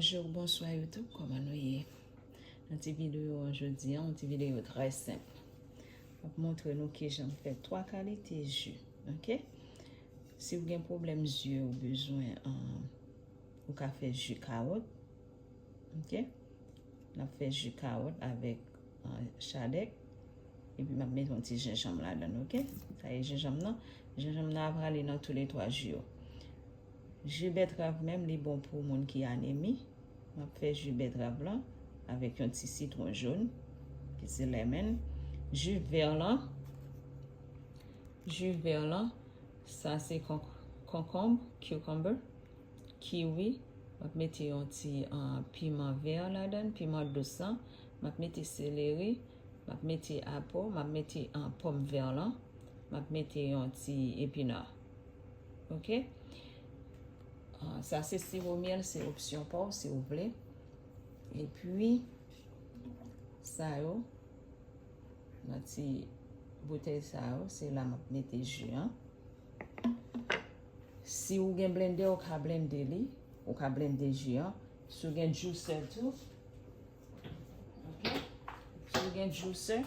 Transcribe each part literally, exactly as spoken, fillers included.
Bonjou, bonswa YouTube, kòman nou ye? Nan ti videyo an jodi an, yon ti videyo trè senp. M ap montre nou kijan m fè twa kalite ji, oke? Si w gen pwoblèm zye, ou bezwen, um, ou ka fè ji kawòt, oke? N ap fè ji kawòt avèk, uh, chadèk. Epi m ap mete yon ti jenjanm ladan, oke? Sa e jenjanm nan. Jenjanm nan ap rale nan toulètwa ji yo. Ji bètrav menm, li bon pou moun ki anemi. M ap fè ji bètrav lan avèk yon ti sitwon jòn, ki se lemon. Ji vè lan, ji vè lan, sa se konk-, konkonb, cucumber, kiwi. M ap mete yon ti, ah, piman vè ladan, piman dous lan. M ap mete seleri, m ap mete apò, m ap mete, ah, pòm vè lan, m ap mete yon ti epina. Oke? Ah, sa se siwo myèl, se opsyon pa w si w vle. Epi, sa yo, nan ti boutèy sa yo, se la m ap mete ji an. Si ou gen blendè, ou ka blende li, ou ka blende ji an. Si ou gen juicer tou, oke? Si ou gen juicer,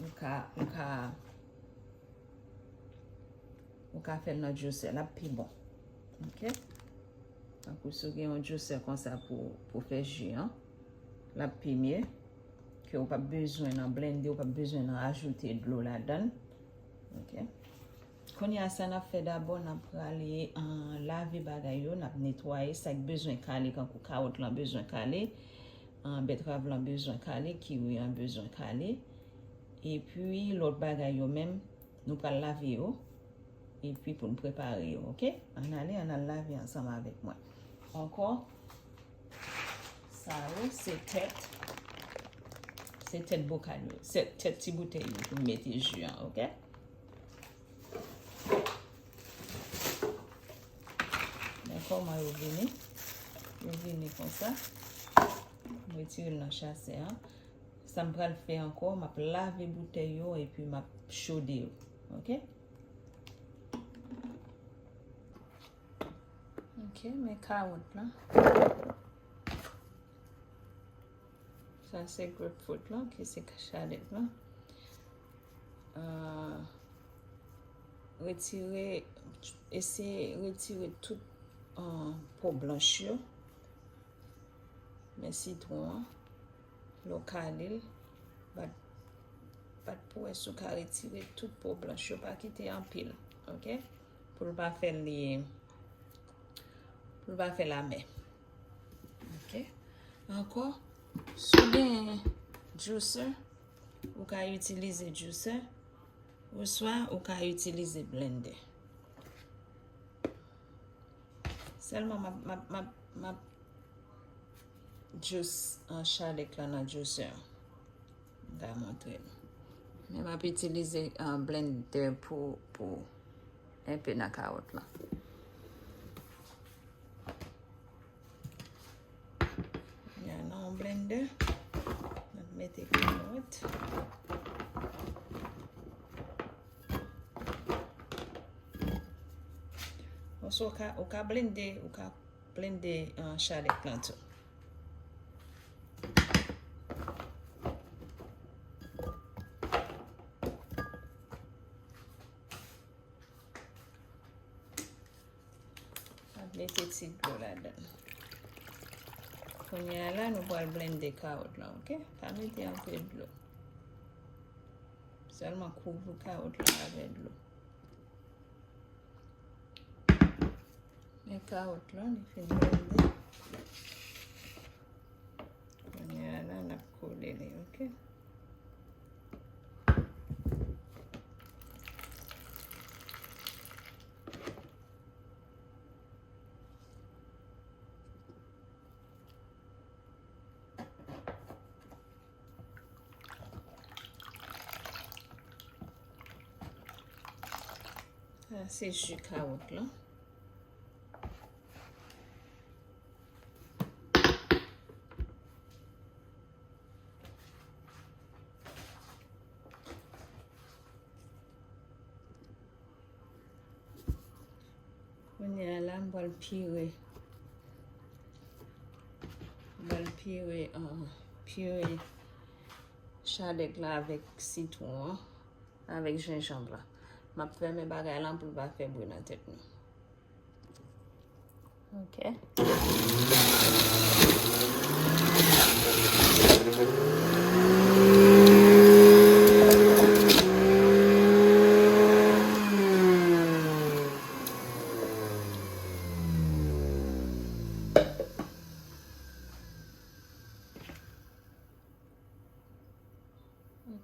ou ka, ou ka, ou ka fè l nan juicer, l ap pi bon. Oke? Tankou si w gen yon juicer konsa pou, pou fè ji an, l ap pi mye, ke ou p ap bezwen nan blende, ou p ap bezwen nan ajoute dlo ladan l. Oke? Kounye a, sa n ap fè dabò, n ap prale, ah, lave bagay yo, n ap netwaye sa k bezwen kale, kankou kawòt lan bezwen kale, ah, bètrav lan bezwen kale, kiwi an bezwen kale. Epi, lòt bagay yo menm, nou pral lave yo. Epi pou n prepare yo, oke? Ann ale, ann al lave ansanm avèk mwen. Ankò, sa yo, se tèt, se tèt bokal yo, se tèt ti boutèy yo pou m mete ji an, oke? Men kòman yo vini. Yo vini konsa. M retire l nan chasè an. Sa m pral fè ankò, m ap lave boutèy yo epi m ap chode yo. Oke? Oke, men kawòt lan. Sa se grapefruit lan, ki se chadèk lan. Ah, retire, eseye retire tout, ah, po blanch yo. Men sitwon an, lè w kale l, bat, bat pou wè si w ka retire tout po blanch yo, pa kite anpil, oke? Pou l pa fè li, pou l pa fè l amè. Oke? Ankò, si w gen juicer, ou ka itilize juicer, oswa ou ka itilize blendè. Sèlman m ap, m ap, m ap, m ap jis an chadèk la nan juicer. M ka montre nou. Men m ap itilize, ah, blendè pou, pou enpe nan kawòt lan. Ya, nan yon blendè, n ap mete kawòt. Oswa ou ka, ou ka blende, ou ka blende, ah, chadèk lan tou. Ap mete ti dlo ladan. Kounye a la, nou pral blende kawòt lan, oke? Pa mete anpil dlo. Sèlman kouvri kawòt lan avè dlo. Men kawòt lan, li fin blende. Kounye a la, n ap kole li, oke? Sa se ji kawòt lan. Kounye a la, m pral pire, m pral pire, uh, pire chadèk la avèk sitwon an, avèk jenjanm la. M ap fèmen bagay la pou l pa fè bri nan tèt nou. Ok.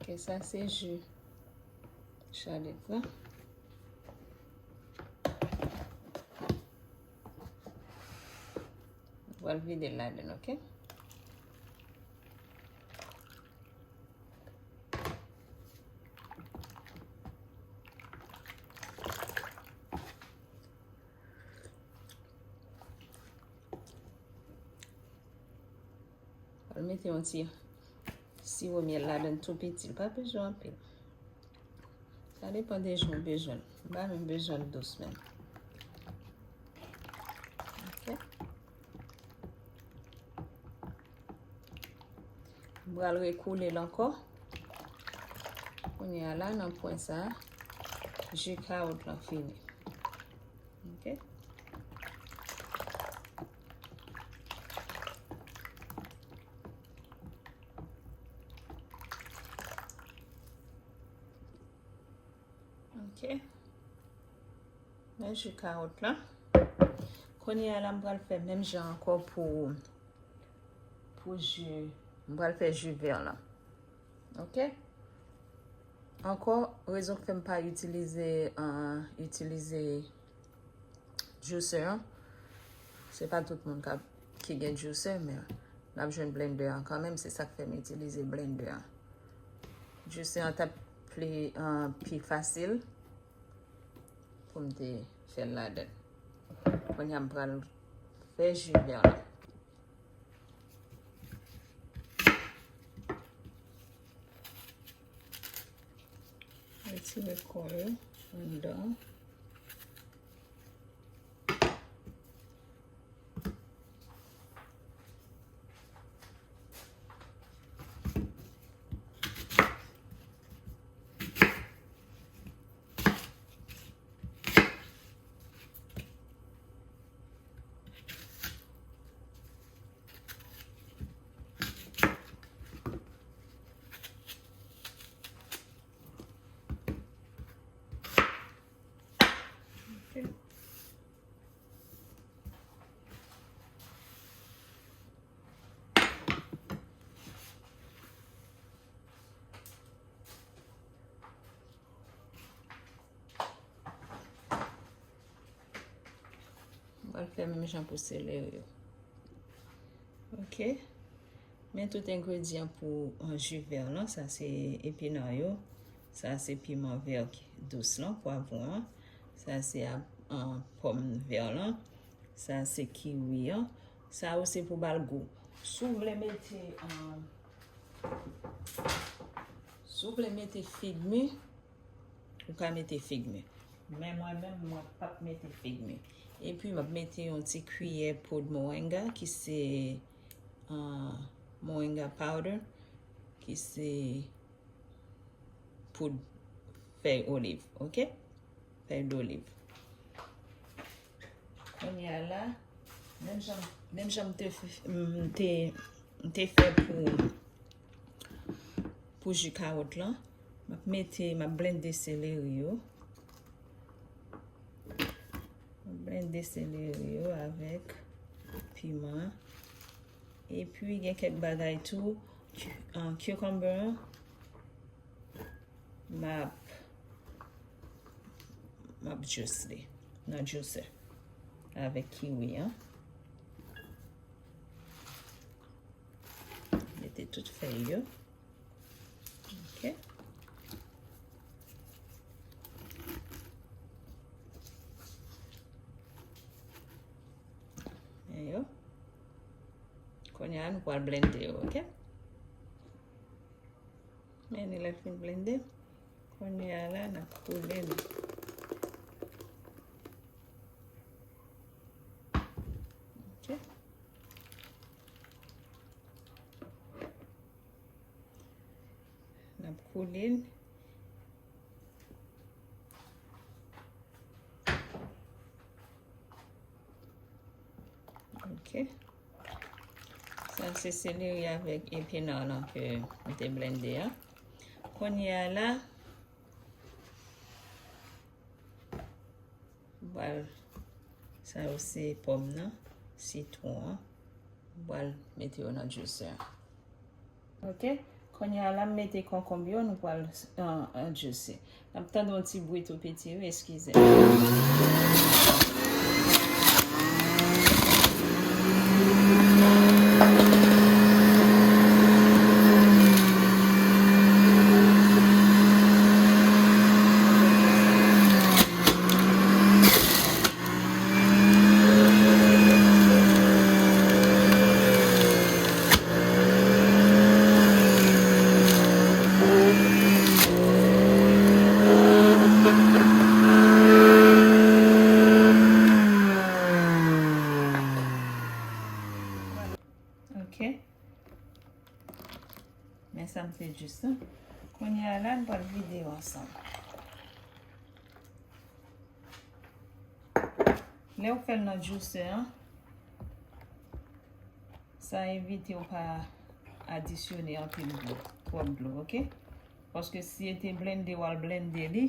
Ok, sa se ji chadèk la. Mwen pral vide l ladan, ok? Al mete yon ti siwo myèl ladan, tou piti, li pa bezwen anpil. Sa depann de jan w bezwen l. M pa menm bezwen l dous menm. Ok. M pral rekoule l ankò. Kounye a la, nan pwen sa, ji kawòt lan fini. Ok. Ok. Men ji kawòt lan. Kounye a la, m pral fè menm jan ankò pou, pou ji, m pral fè ji vè lan. Ok? Ankò, rezon k fè m pa itilize, uh, itilize juicer an, se pa tout moun k ap, ki gen juicer, men n ap jwenn blender an kanmenm, se sa k fè m itilize blender an. Juicer an t ap pli, uh, pi fasil pou m te fè l ladan. Kounye a m pral fè ji vè lan. Retire kò yo anndan. Ok. M pral fè menm jan pou seleri yo. Ok. Men tout engredyan pou, uh, ji vè lan. Sa se epinan yo. Sa se piman vè ki dous lan, pwavwon an. Sa se, uh, pòm vè lan. Sa se kiwi an. Sa yo se pou ba l gou. Si w vle mete, uh, si w vle mete fig mi, ou ka mete fig mi. Men mwen menm, mwen p ap mete fig mi. Epi, m ap mete yon ti kiyè poud moringa ki se, ah, moringa powder, ki se poud fèy oliv, ok? Fèy doliv. Kounye a la, menm jan, menm jan m te, m te, m te fè pou, pou ji kawòt lan, m ap mete, m ap blende seleri yo. M ap blende seleri yo avèk piman. Epi gen kèk bagay tou, cu-, an, cucumber an. M ap, m ap juice li nan juicer avèk kiwi an. Mete tout fèy yo. Ok. Men yo. Kounye a, nou pral blende yo, ok? Men ni lè fin blende. Kounye a la, n ap koule li. Koule l. Ok. Sa se seleri avèk epinar lan ke m te blende a. Kounye a la, m pral, sa yo se pòm nan, sitwon an. M pral mete yo nan juicer. Ok. Kounye a la, m mete konkonm yo, nou pral, euh, euh, juice. N ap tande yon ti bri tou piti, wi, eskize m. Ok. Men sa m te jis la. Kounye a la, n pral vide yo ansanm. Lè w fè l nan juicer an, sa evite w pa adisyone anpil dlo, twòp dlo, ok? Paske si e te blende, w al blende li,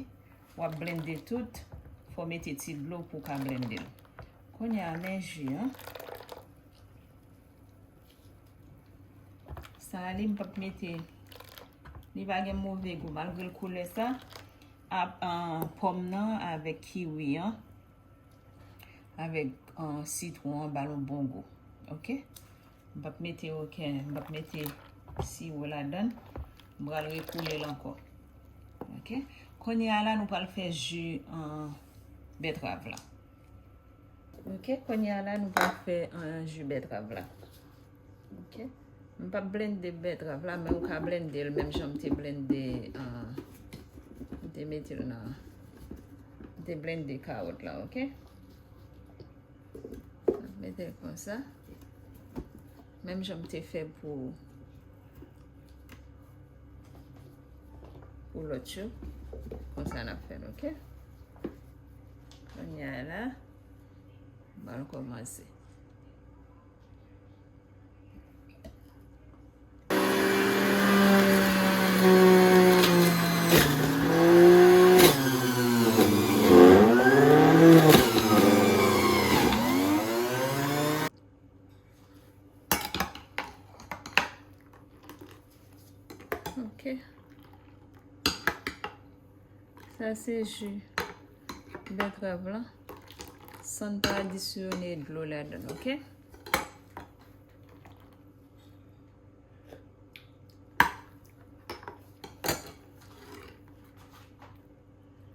w ap blende tout, fò w mete ti dlo pou w ka blende l. Kounye a, men ji an. Sa a, li m p ap mete, li pa gen move gou, malgre l koulè sa, ap, an, pòm nan avèk kiwi an, avèk, an, sitwon an, ba l yon bon gou. Ok? M p ap mete okenn, m p ap mete siwo ladan l. M pral rekoule l ankò. Ok? Kounye a la, nou pral fè ji, an, bètrav la. Ok, kounye a la, nou pral fè, an, ji bètrav la. Ok? M p ap blende bètrav la, men ou ka blende l menm jan m te blende, an, m te mete l nan, m te blende kawòt la, ok? Mete l konsa. Menm jan m te fè pou, pou lòt yo. Konsa n ap fè l, ok? Kounye a la, m pral kòmanse. Ok. Sa se ji bètrav lan, san n pa adisyone dlo ladan l, ok?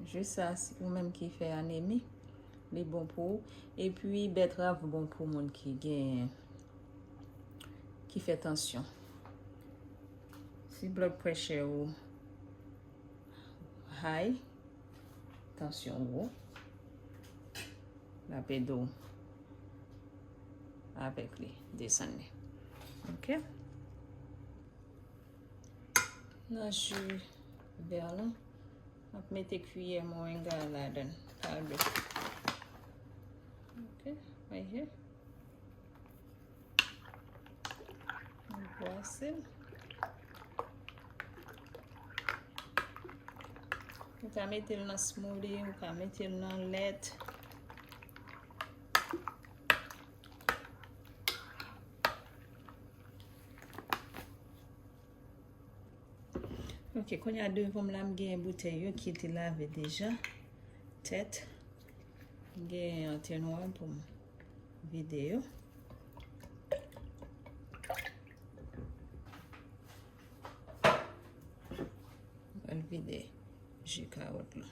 Ji sa, si ou menm ki fè anemi, li bon pou ou. Epi, bètrav bon pou moun ki gen, ki fè tansyon. Si blood pressure ou high, tansyon ou wo, l ap ede w avèk li, desann li. Ok? Nan ji vè lan, m ap mete kiyè moringa ladan l, pa de. Ok, right here. M bwase l. Ou ka mete l nan smoothie, ou ka mete l nan lèt. Ok, kounye a devan m la, m gen boutèy yo ki te lave deja. Tèt. M gen yon tè nwa pou m vide yo. M pral vide ji kawòt la.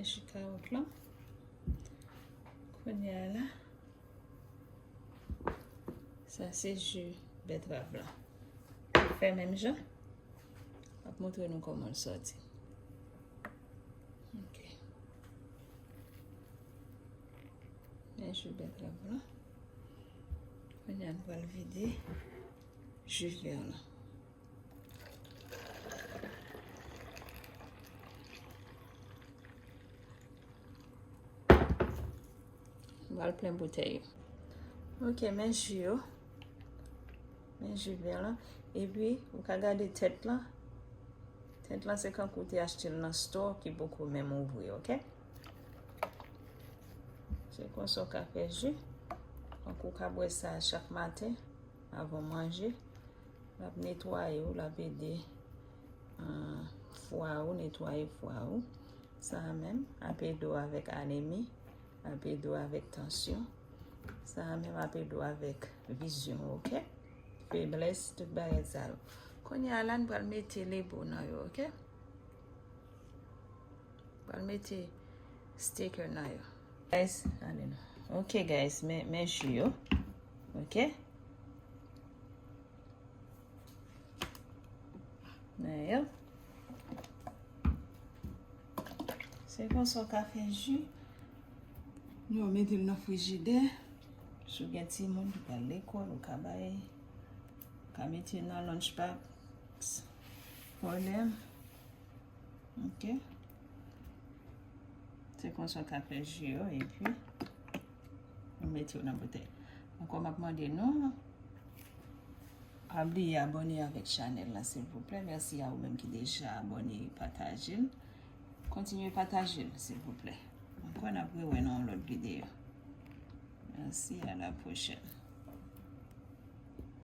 Ji kawòt lan. Kounye a la, sa se ji bètrav lan. Fè menm jan. M ap montre nou kòman l sòti. Ok. Men ji bètrav lan. Kounye a, nou pral vide ji vè lan. M pral plen boutèy yo. Ok, men ji yo. Men ji vè lan. Epi, ou ka gade tèt lan. Tèt lan se kankou w te achte l nan store ki poko menm ouvri, ok? Se konsa w ka fè ji. Kankou w ka bwè sa chak maten, avan w manje. L ap netwaye w, l ap ede, ah, fwa ou, netwaye fwa ou. Sa a menm ap ede w avèk anemi, ap ede w avèk tansyon. Sa a menm ap ede w avèk vizyon, ok? Feblès, tout bagay sa yo. Kounye a la, n pral mete lebo nan yo, ok? Pral mete sticker nan yo. Guys, ale non. Ok, guys, men, men ji yo. Ok? Men yo. Se konsa w ka fè ji. Nou mete l nan frijidè. Si w gen timoun ki pral lekòl, ou ka bay. Ou ka mete l nan lunch box for them. Ok. Se konsa w ka fè ji yo, epi ou mete yo nan boutèy. Ankò, m ap mande nou, pa bliye abòne avèk chanèl la, silvouplè. Mèsi a ou menm ki deja abòne, pataje l. Kontinye pataje l, silvouplè. Ankò, n ap rewè nan yon lòt videyo. Mèsi, a la pwochèn.